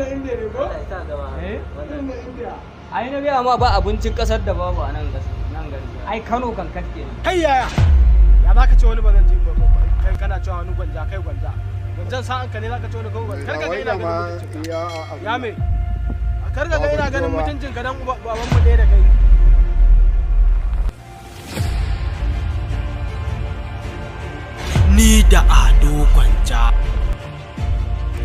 Indiya ne ko? Eh? Irin na Indiya. Ai na gaya ma ba abincin kasar da babu a nan kasar nan gari. Ai Kano kan kaske ne. Kai yaya? Ya za ka ce wani ba zan ji ba, kai kana cewa wani gwanja, kai gwanja. Gwanjan sa'an ka ne za ka ce wani gwanja. Kar ka ga ina ganin mutuncin ka. Ya me? Kar ka ga ina ganin mutuncin ka dan baban mu ɗaya da kai. Ni da Ado Gwanja.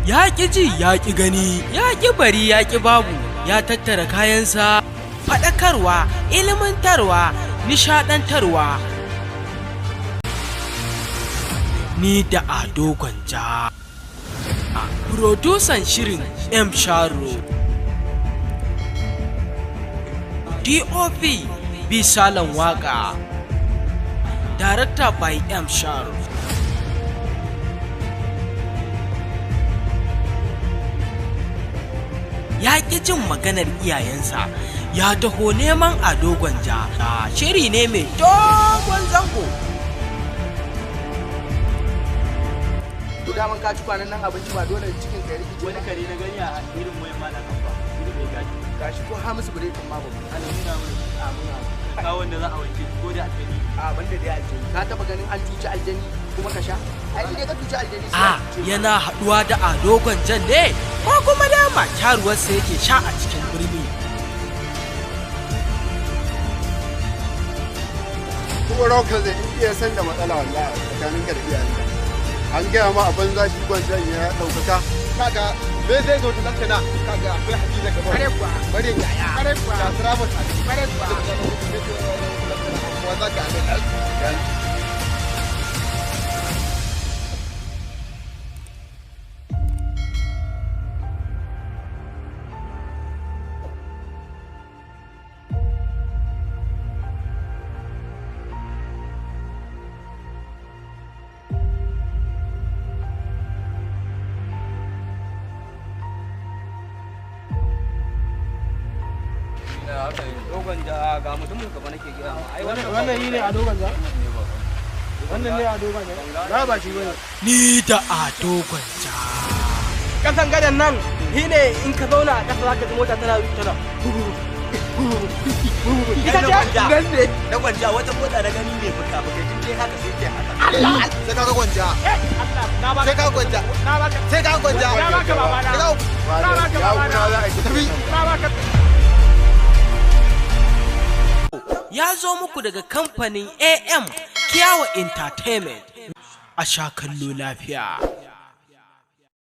Ya ƙi ji, ya ƙi gani, ya ƙi bari, ya ƙi babu, ya tattara kayansa. Faɗakarwa, ilimantarwa, nishaɗantarwa. Ni da Ado Gwanja. Produsan shirin M. Sharo. DOP Bisalan Waka. Director by M. Sharo. Ya ƙi jin maganar iyayensa, ya taho neman Ado Gwanja. Shiri ne mai dogon zango. To daman ka ci kwanan nan abinci ba dole cikin ka ya rikice. Wani kare na gani a irin wayan malam Abba, irin mai gashi. Gashi ko Hamisu bare kan ma babu. Ana nuna mana A muna. ka wanda za a wanke ko da aljani. A banda dai aljani. Ka taba ganin an cuci aljani kuma ka sha? Ai dai ka cuci aljani sai A a cuce ka. yana haɗuwa da Ado Gwanjan ne ko kuma dama kyaruwarsa yake sha a cikin birni? Kuma rauka zai iya san da matsala wallahi tsakanin ka da iyayenka. An gaya ma a banza shi gwanjan ya ɗaukaka. Kaga me zai zo da na kaga akwai Hadiza gaba. Kare kuwa. Bare yaya. Kare kuwa. Ga Sirabus. Kare kuwa. Wa za ka ga. Dogon ja ga mutumin ka ba nake gaya ma. Ai wannan Wannan yi ne Ado Gwanja? Wannan ne Ado Gwanja? Na ba shi bane. Ni da Ado Gwanja. Kasan gadan nan shi ne in ka zauna a ƙasa zaka ji mota tana tana. Ita ce? Nan ne. Na gwanja wata mota na gani mai fuka-fuka tun dai haka sai ta haka. Sai ka ga gwanja. Allah, na baka. Sai ka gwanja. Na baka. Sai ka gwanja. Na baka babana. Sai ka Na baka Ya babana. kuna za a yi tafi. Na baka. Ya zo muku daga kamfanin AM Kiyawa Entertainment. A sha kallo lafiya.